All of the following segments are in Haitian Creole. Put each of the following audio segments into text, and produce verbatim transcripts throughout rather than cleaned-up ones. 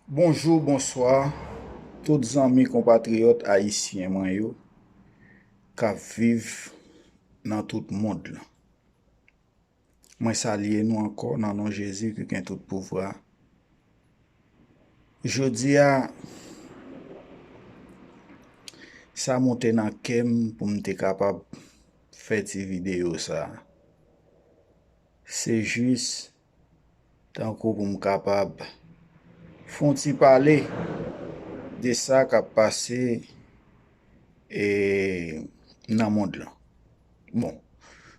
Bonjou, bonswa, tout zanmi konpatriyòt ayisyen mwen yo k ap viv nan tout mond lan. Mwen salye nou ankò nan non Jezi ki gen tout pouvwa. Jodi a, sa monte nan kè m pou m te kapab fè ti videyo sa. Se jis tankou pou m kapab fè yon ti pale de sa k ap pase, e, nan mond lan. Bon,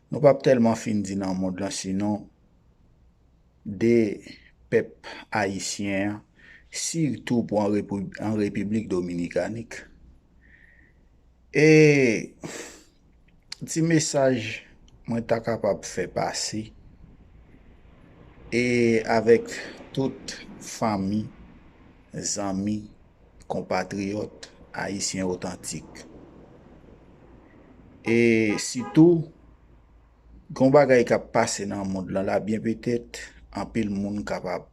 nou p ap tèlman fin di nan mond lan, sinon de pèp ayisyen an, sitou pou an Repib-, an Repiblik Dominikan. E ti mesaj mwen ta kapab fè pase, e avèk tout fanmi, zanmi, konpatriyòt ayisyen otantik. E sitou, gen yon bagay k ap pase nan mond lan la, byen petèt, anpil moun kapab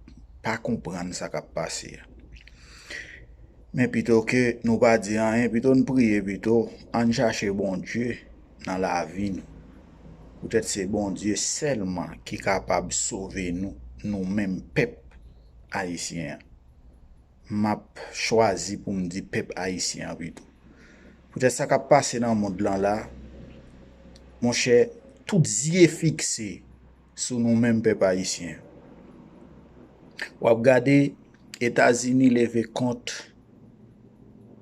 pa konprann sa k ap pase a. Men pito ke nou pa di anyen, pito n priye pito, ann chache Bondye nan lavi nou. Poutèt se Bondye sèlman ki kapab sove nou, nou menm pèp ayisyen an. M ap chwazi pou m di pèp ayisyen an pito. Poutèt sa k ap pase nan mond lan la, monchè, tout zye fikse sou nou menm pèp ayisyen. W ap gade Etazini leve kont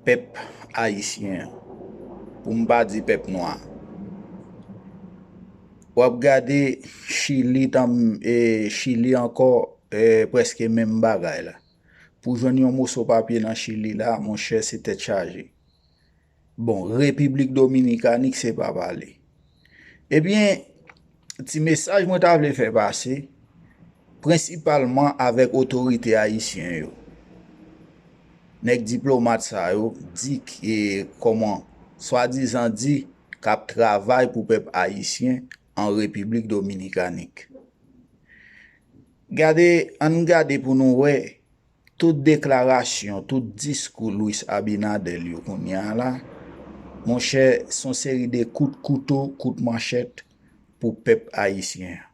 pèp ayisyen an, pou m pa di pèp nwa. W ap gade Chili, tan, e, Chili ankò, e, prèske menm bagay la. Pou jwenn yon moso papye nan Chili la, monchè, se tèt chaje. Bon, Repiblik Dominikan, se pa pale. Ebyen, ti mesaj mwen ta vle fè pase, prensipalman avèk otorite ayisyen yo. Nèg diplomat sa yo di ke, kòman, swadizan di k ap travay pou pèp ayisyen an Repiblik Dominikan. Gade, ann gade pou nou wè, tout deklarasyon, tout diskou Luis Abinader yo kounye a la, monchè, se yon seri de kout kouto, kout manchèt pou pèp ayisyen an.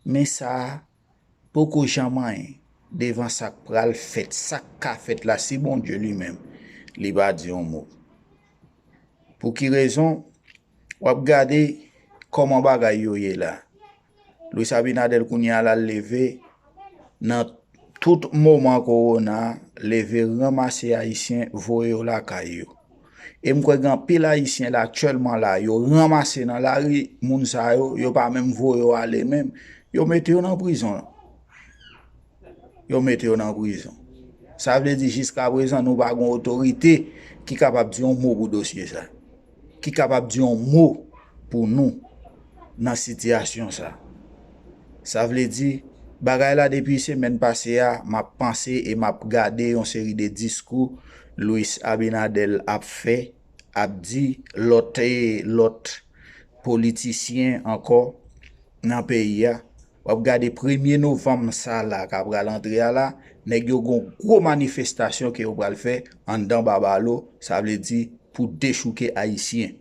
Men sa a poko janm anyen devan sa k pral fèt, sa k ka fèt la, si Bondye li menm, li pa di yon mo. Pou ki rezon? W ap gade kòman bagay yo ye la. Luis Abinader kounye a la leve nan tout moman kowona, leve ranmase ayisyen, voye yo lakay yo. E m kwè gen anpil ayisyen la aktyèlman la, yo ranmase nan lari, moun sa yo, yo pa menm voye yo ale menm, yo mete yo nan prizon. Yo mete yo nan prizon. Sa vle di jiska prezan nou pa gen otorite ki kapab di yon mo pou dosye sa, ki kapab di yon mo pou nou nan sitiyasyon sa. Sa vle di, bagay la depi semèn pase a, m ap panse e m ap gade yon seri de diskou Luis Abinader ap fè, ap di, lòt, e lòt politisyen ankò nan peyi a. W ap gade premye novanm sa la k ap pral antre a la, nèg yo gon gwo manifestasyon ke yo pral fè anndan Babalo, sa vle di pou dechouke ayisyen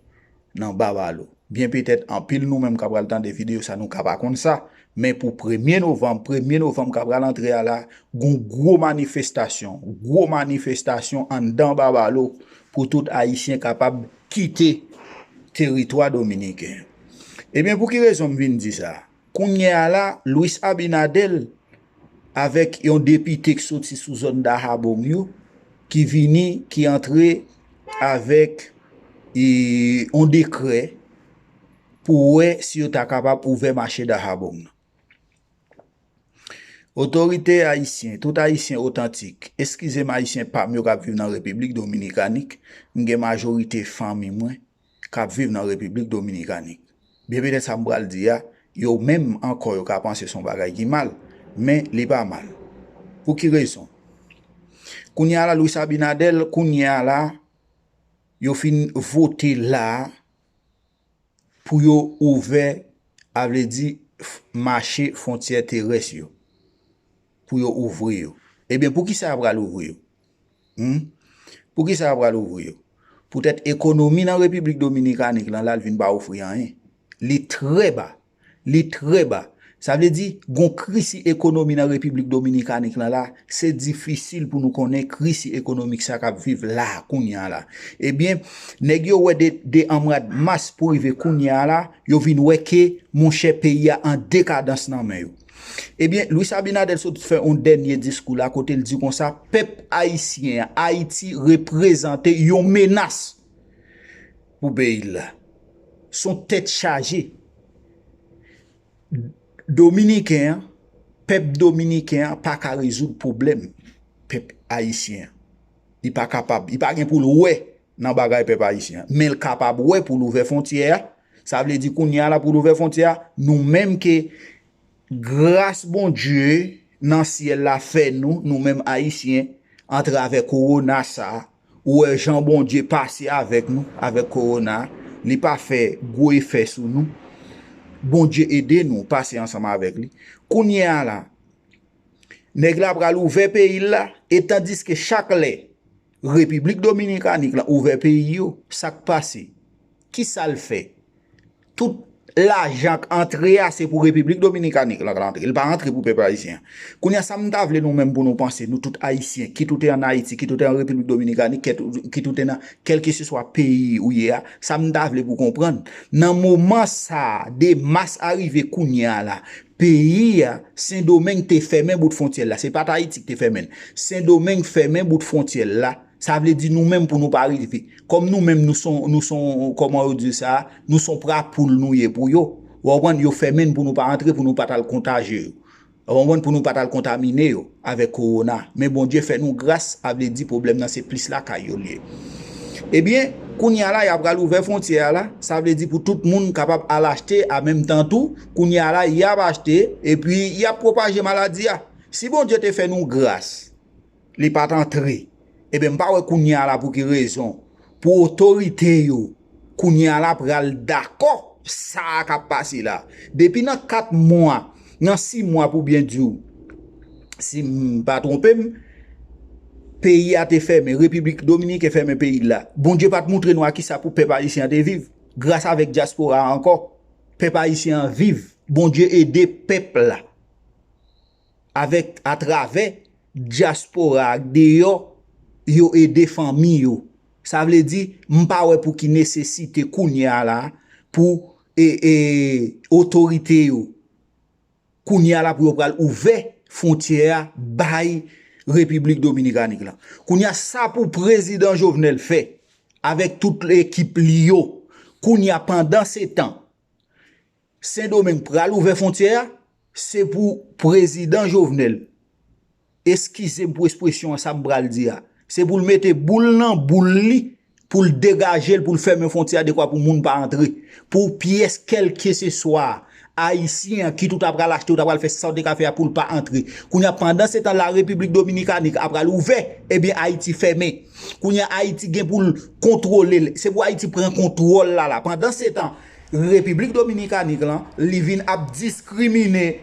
nan Babalo. Byen petèt anpil nou menm k ap pral tande videyo sa nou ka pa konn sa, men pou premye novanm, premye novanm k ap pral antre a la, gon gwo manifestasyon, gwo manifestasyon anndan Babalo pou tout ayisyen kapab kite teritwa dominiken. Ebyen, pou ki rezon m vin di sa? Kounye a la, Luis Abinader avèk yon depite k soti sou zòn Dahabong yo, ki vini, ki antre avèk, e, yon dekrè pou wè si yo ta kapab ouvè mache Dahabong nan. Otorite ayisyen, tout ayisyen otantik, eskize m, ayisyen pa m yo k ap viv nan Repiblik Dominikan, m gen majorite fanmi mwen k ap viv nan Repiblik Dominikan. Byen petèt sa m pral di a, yo menm ankò yo ka panse se yon bagay ki mal, men li pa mal. Pou ki rezon? Kounye a la, Luis Abinader, kounye a la, yo fin vote la pou yo ouvè, a vle di, f-, mache fwontyè terès yo, pou yo ouvri yo. Ebyen, poukisa yo pral ouvri yo? Hmm? Poukisa yo pral ouvri yo? Poutèt ekonomi nan Repiblik Dominikan la, l al vin pa ofri anyen. Li trè ba. Li trè ba. Sa vle di, gon krisi ekonomi nan Repiblik Dominikan la, se difisil pou nou konnen krisi ekonomik sa k ap viv la, kounye a la. Ebyen, nèg yo wè de, de an mwa mas pou rive kounye a la, yo vin wè ke, monchè, peyi a an dekadans nan men yo. Ebyen, Luis Abinader sot fè yon dènye diskou la, kote l di konsa, pèp ayisyen an, Ayiti reprezante yon menas pou peyi l la. Se yon tèt chaje. Dominiken an, pèp dominiken an pa ka rezoud pwoblèm pèp ayisyen an. Li pa kapab, li pa gen pou l wè nan bagay pèp ayisyen an. Men l kapab wè pou l ouvè fwontyè a. Sa vle di kounye a la pou l ouvè fwontyè a, nou menm ke gras Bondye nan syèl la fè nou, nou menm ayisyen, atravè kowona sa a, ou wè jan Bondye pase avèk nou, avèk kowona, li pa fè gwo efè sou nou. Bondye ede nou pase ansanm avèk li. Kounye a la, nèg la pral ouvè peyi l la, e tandiske chak lè Repiblik Dominikan la ouvè peyi yo, sa k pase? Kisa l fè? Tout lajan k antre a, se pou Repiblik Dominikan la k antre. Li pa antre pou pèp ayisyen an. Kounye a, sa m ta vle nou menm pou nou panse, nou tout ayisyen, kit ou te ann Ayiti, kit ou te an Repiblik Dominikan, kit ou te nan kèlkeseswa peyi ou ye a, sa m ta vle pou konprann, nan moman sa a, de mas a rive kounye a la, peyi a, Sendomeng te fèmen bout fwontyè l la. Se pa t Ayiti ki te fèmen l. Sendomeng fèmen bout fwontyè l la. Sa vle di nou menm pou nou pa rive. Kòm nou menm nou son, nou son, kòman yo di sa, nou son pra poul nou ye pou yo. Ou konprann, yo fèmen n pou nou pa antre, pou nou pa t al kontaje yo. Ou konprann, pou nou pa t al kontamine yo avèk kowona. Men Bondye fè nou gras, sa vle di pwoblèm nan se plis lakay yo l ye. Ebyen, kounye a la, y ap pral ouvè fwontyè a la, sa vle di pou tout moun kapab al achte a menm tan tou, kounye a la, y ap achte, epi y ap pwopaje maladi a. Si Bondye te fè nou gras, li pa t antre, ebyen, m pa wè kounye a la pou ki rezon, pou otorite yo, kounye a la pral dakò sa a k ap pase la. Depi nan kat mwa, nan sis mwa pou byen di w, si m pa twonpe m, peyi a te fèmen, Repiblik Dominiken fèmen peyi l la. Bondye pa t moutre nou a kisa pou pèp ayisyen an te viv. Gras avèk dyaspora a ankò, pèp ayisyen an viv. Bondye ede pèp la. Avèk, atravè dyaspora ak deyò, yo ede fanmi yo. Sa vle di, m pa wè pou ki nesesite kounye a la pou e, e, otorite yo, kounye a la pou yo pral ouvè fwontyè a bay Repiblik Dominikan la. Kounye a, sa pou prezidan Jovenel fè avèk tout ekip li yo. Kounye a, pandan se tan, Sendomeng pral ouvè fwontyè a, se pou prezidan Jovenel, eskize m pou ekspresyon an, sa m pral di a, se pou l mete boul nan boul li, pou l degaje l, pou l fèmen fwontyè a dekwa pou moun pa antre, pou pyès kèlkeseswa ayisyen an, kit ou ta pral achte, ou ta pral fè sa w te ka fè a, pou l pa antre. Kounye a, pandan se tan la, Repiblik Dominikan ap pral ouvè, ebyen, Ayiti fèmen. Kounye a, Ayiti gen pou l kontwole l. Se pou Ayiti pran kontwòl la la. Pandan se tan, Repiblik Dominikan la, li vin ap diskrimine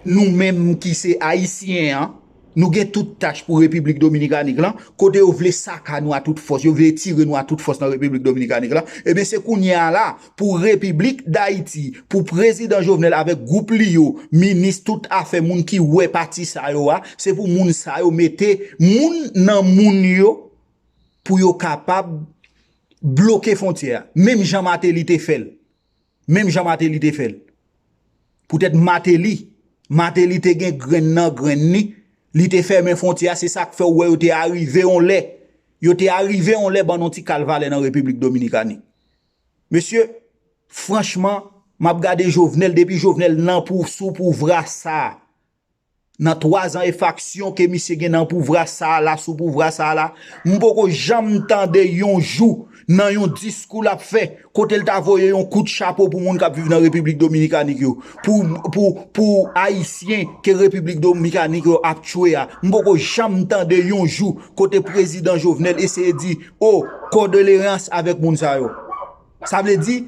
nou menm ki se ayisyen an. Nou gen tout tach pou Repiblik Dominikan la, kote yo vle saka nou a tout fòs, yo vle etire nou a tout fòs nan Repiblik Dominikan la. Ebyen, se kounye a la, pou Repiblik Dayiti, pou prezidan Jovenel avèk gwoup li yo, minis, tout afè, moun ki wè pati sa yo a, se pou moun sa yo mete moun nan moun yo pou yo kapab bloke fwontyè a. Menm jan Mateli te fè l. Menm jan Mateli te fè l. Poutèt Mateli, Mateli te gen grenn nan grenn li, li te fèmen fwontyè a, se sa k fè w wè yo te arive yon lè. Yo te arive yon lè ban n yon ti kal valè nan Repiblik Dominikani. Mesye, franchman, m ap gade Jovenel, depi Jovenel nan pou, sou pouvwa sa a, nan twa zan e faksyon ke misye gen nan pouvwa sa a la, sou pouvwa sa a la, m poko janm tande yon jou nan yon diskou l ap fè, kote l ta voye yon kout chapo pou moun k ap viv nan Repiblik Dominikan yo, pou, pou, pou Ayisyen ke Repiblik Dominikan yo ap tchwe a. M poko janm tande yon jou kote prezidan Jovenel eseye di, o, kondoleyans avèk moun sa yo. Sa vle di,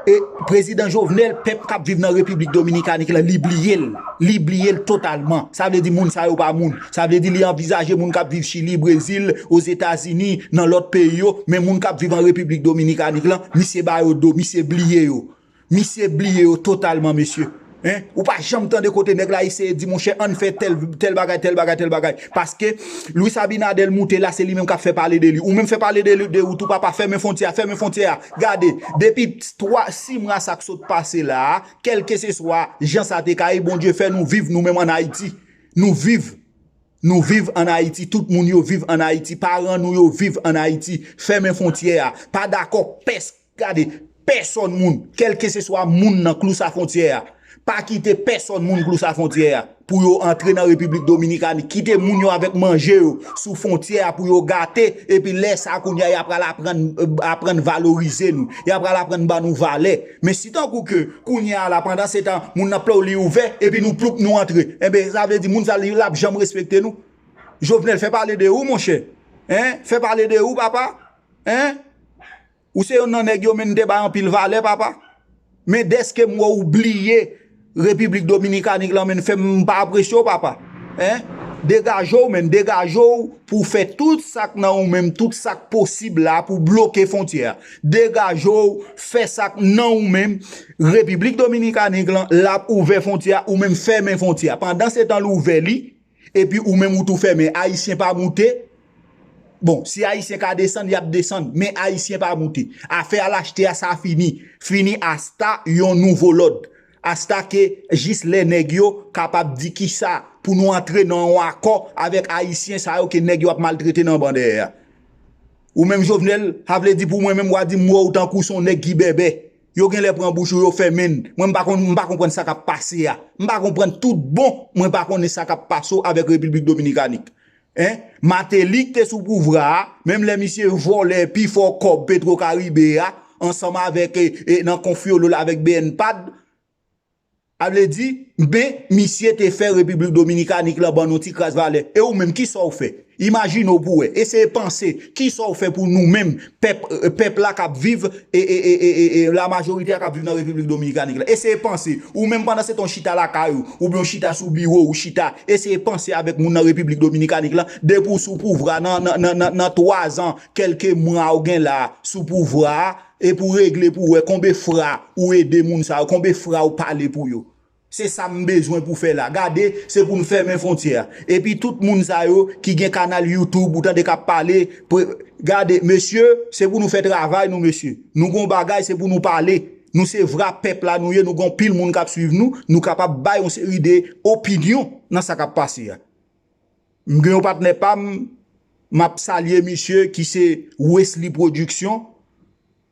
E prezidan Jovenel, pèp k ap viv nan Repiblik Dominikanik la, li bliye l. Li bliye l totalman. Sa vle di moun sa yo pa moun. Sa vle di li anvizaje moun k ap viv Chili, Brezil, Ozetazini, nan lòt peyi yo, men moun k ap viv an Repiblik Dominikanik la, misye ba yo do, misye bliye yo. Misye bliye yo totalman, mesye. Hein? Ou pa janm tande kote nèg la eseye di, monchè, ann fè tèl, tèl bagay, tèl bagay, tèl bagay. Paske Luis Abinader moute la, se li menm k ap fè pale de li. Ou menm fè pale de li, de ou tou, papa, fèmen fwontyè a, fèmen fwontyè a. Gade, depi twa, sis mwa sa k sot pase la a, kèlkeseswa jan sa te ka ye, Bondye fè nou viv nou menm ann Ayiti. Nou viv. Nou viv ann Ayiti, tout moun yo viv ann Ayiti, paran nou yo viv ann Ayiti. Fèmen fwontyè a. Pa dakò pès, gade, pèsòn moun, kèlkeseswa moun nan klou sa fwontyè a. Pa kite pèsòn moun klou sa fwontyè a pou yo antre nan Repiblik Dominikani. Kite moun yo avèk manje yo sou fwontyè a pou yo gate, epi lè sa a kounye a, y ap pral aprann, aprann valorize nou. Y ap pral aprann ba nou valè. Men si tankou ke kounye a la, pandan se tan, moun nan plou li ouvè, epi nou ploup, nou antre. Enben, sa vle di moun sa li, l ap janm respekte nou? Jovenel, fè pale de ou, monchè. Hein? Fè pale de ou, papa. Hein? Ou se yonn nan nèg yo, men n te bay anpil valè, papa. Men dèske m wè w bliye Repiblik Dominikanik lan, men fè m pa apresye w, papa. Hein? Degaje w, men degaje w pou fè tout sa k nan ou menm, tout sa k posib la pou bloke fwontyè a. Degaje w, fè sa k nan ou menm. Repiblik Dominikanik lan, l ap ouvè fwontyè a, ou menm fèmen fwontyè a. Pandan se tan l ouvè li, epi ou menm ou tou fèmen. Ayisyen pa moute. Bon, si Ayisyen ka desann, y ap desann, men Ayisyen pa moute. Afè a l achte a, sa fini. Fini, asta yon nouvo lòd. Asta ke jis lè nèg yo kapab di kisa pou nou antre nan yon akò avèk Ayisyen sa yo ke nèg yo ap maltrete nan ban dèyè a. Ou menm Jovenel, sa vle di pou mwen menm, w a di m wè w tankou se yon nèg ki bèbè. Yo genlè pran bouch ou, yo fèmen n. Mwen, m pa konn, m pa konprann sa k ap pase a. M pa konprann tout bon, mwen pa konnen sa k ap pase w avèk Repiblik Dominikanik. Hein? Martelly k te sou pouvwa a, menm lè misye vòlè pi fò kòb Petro Caribe a, ansanm avèk, e, e, nan konfyolo l avèk B N pad, a vle di, ben, misye te fè Repiblik Dominikanik lan ban nou ti kras valè. E ou menm, kisa w fè? Imajine w pou w wè. Eseye panse, kisa w fè pou nou menm, pèp, e, pèp la k ap viv, e, e, e, e, e, e, la majorite a k ap viv nan Repiblik Dominikanik lan. Eseye panse, ou menm pandan se tan w chita lakay ou, oubyen w chita sou biwo, ou chita, eseye panse avèk moun nan Repiblik Dominikanik lan, depi w sou pouvwa nan, nan, nan, nan, nan twa zan, kèlke mwa ou gen la sou pouvwa a, epi w regle pou w wè konbe fwa ou ede moun sa yo, konbe fwa ou pale pou yo. Se sa m bezwen pou fè la. Gade, se pou n fèmen fwontyè a. Epi tout moun sa yo ki gen kanal YouTube, ou tande k ap pale, pre-, gade, mesye, se pou nou fè travay nou, mesye. Nou gon bagay, se pou nou pale. Nou se vra pèp la nou ye, nou gon pil moun k ap swiv nou, nou kapab bay yon seri de opinyon nan sa k ap pase a. M gen yon patnè pa m, m ap salye misye ki se Wesley Production,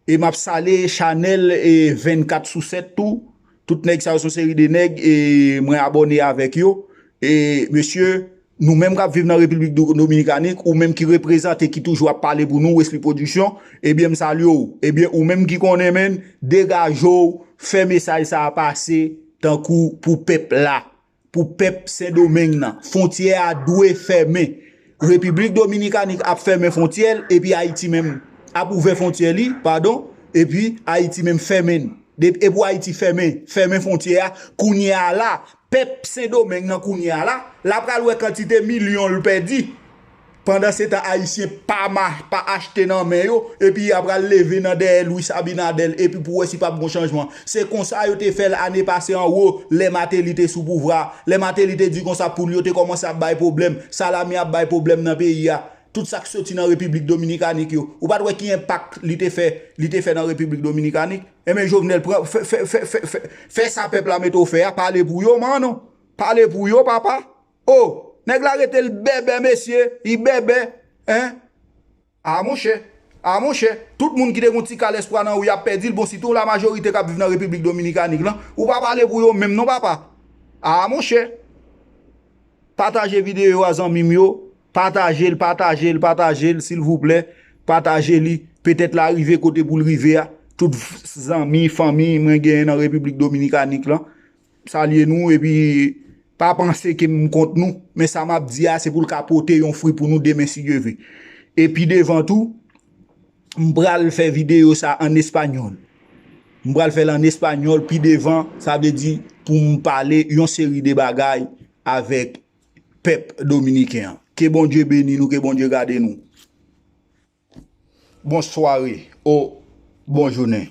e m ap salye chanèl, e, vennkat sou sèt tou. Tout nèg sa yo se yon seri de nèg, e mwen abòne avèk yo. E mesye, nou menm k ap viv nan Repiblik Do-, Dominikanik, ou menm ki reprezante, ki toujou ap pale pou nou, Wesley Production, ebyen m salye w. Ebyen ou menm ki konnen, menn, degaje w, fè mesaj sa a pase tankou pou pèp la, pou pèp Sendomeng nan. Fwontyè a dwe fèmen. Repiblik Dominikanik ap fèmen fwontyè l, epi Ayiti menm ap ouvè fwontyè li, padon, epi Ayiti menm fèmen l. De-, e pou Ayiti fèmen, fèmen fwontyè a, kounye a la, pèp Sendomeng nan kounye a la, l ap pral wè kantite milyon l pèdi. Pandan se tan, Ayisyen pa ma-, pa achte nan men yo, epi y ap pral leve nan dèyè Luis Abinader, epi pou wè si p ap gon chanjman. Se konsa yo te fè l ane pase anwo, lè Martelly te sou pouvwa. Lè Martelly te di konsa poul yo te kòmanse ap bay pwoblèm, salami ap bay pwoblèm nan peyi a. Tout sa k soti nan Repiblik Dominikanik yo. Ou pa t wè ki enpak li te fè, li te fè nan Repiblik Dominikanik? Enben, Jovenel, pran, fè, fè, fè, fè, fè, fè sa pèp la mete w fè a, pale pou yo, man, non. Pale pou yo, papa. O, nèg la rete l bèbè, mesye, li bèbè, hein? A monchè, a monchè, tout moun ki te gon ti kal espwa nan ou, y ap pèdi l, bon, sitou lamajorite k ap viv nan Repiblik Dominikanik lan, ou pa pale pou yo menm non, papa. A monchè, pataje videyo a, zanmi m yo, pataje l, pataje l, pataje l, silvouplè, pataje li, petèt l a rive kote pou l rive a, tout zanmi, fanmi mwen genyen nan Repiblik Dominikanik lan, salye nou, epi pa panse ke m kont nou, men sa m ap di a, se pou l ka pote yon fwi pou nou demen, si Dye vle. Epi devan tou, m pral fè videyo sa an espanyòl. M pral fè l an espanyòl pi devan, sa vle di pou m pale yon seri de bagay avèk pèp dominiken an. Ke Bondye beni nou, ke Bondye gade nou. Bonsware, o, bonjounen.